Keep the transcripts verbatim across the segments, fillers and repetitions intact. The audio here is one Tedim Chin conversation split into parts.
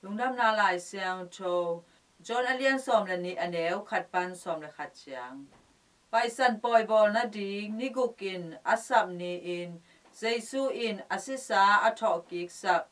Lungdamna Lai Siangtho, John a lian sawm le nih, a neu khat pan sawm le khat ciang. Paisan pawi bawl nading ni guk in a sap ni-in Jesu in a sisa a thawhkiksak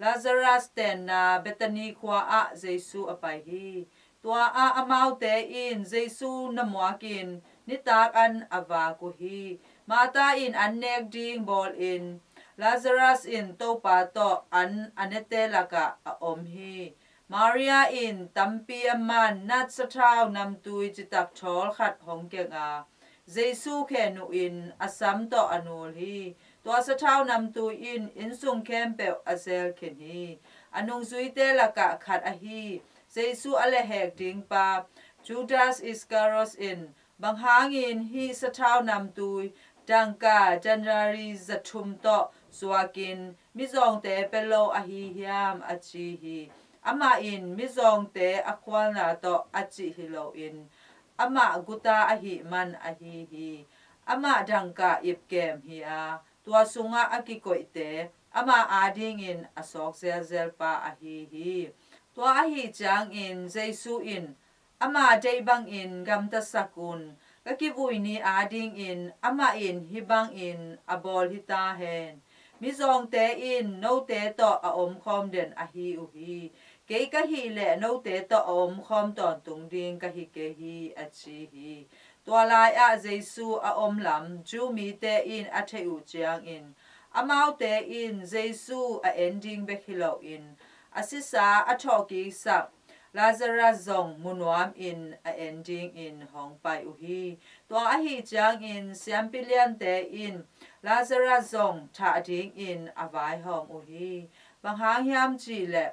Lazarus tenna Bethany khua ah Jesu a pai hi. Tua ah amaute in Jesu na muakin nitak an a vak uh hi. Martha in an nek ding bawlin Lazarus in Topa tawh an a nete lakah a om hi. Maria in tampi a man nat sathau namtui citak thawl khat hong keng a, Jesu khen uh in a sam tawh a nul hi. Tua sathau namtui in innsung khempeuh a zel khin hi. A nungzuite lakah khat ahi Jesu a lehhek dingpa Judas Iscariot in, "Bang hangin hih sathau namtui dangka denarii za thum tawh zuakin mizawngte pia lo ahi hiam?" a ci hi. Amah in mizawngte a khualna tawh a cih hi loin, amah guta ahih man ahi hi. Amah dangka ipkem hi a, tua sungah a kikoihte ama adingin a sawk zelzel pa ahi hi. Tua ahih ciangin Jesu in, "Ama deih bangin gamtasak un. Ka kivui ni adingin amah in hih bangin a bawl hi ta hen. Mizawngte in note tawh a omkhawm den ahi uh hi. Kei ka hih leh note tawh a omkhawm tawntung ding ka hi kei hi," a ci hi. Tua lai-ah Jesu a om lam Jew mite in a theih uh ciangin, amaute in Jesu a en ding bek hi loin, a sisa a thawhkiksak Lazarus zong mu nuamin a en dingin hong pai uh hi. Tua ahih ciangin siampi liante in Lazarus zong thah dingin a vaihawm uh hi. Bang hang hiam cih leh,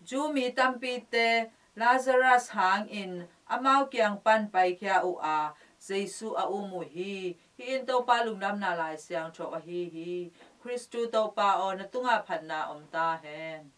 Jew mi tampite Lazarus hangin amau kiang pan paikhia uh a, Jesu a um uh hi. Hih in Topa Lungdamna Lai Siangtho ahi hi. Khristu Topa aw, na tungah phatna om ta hen.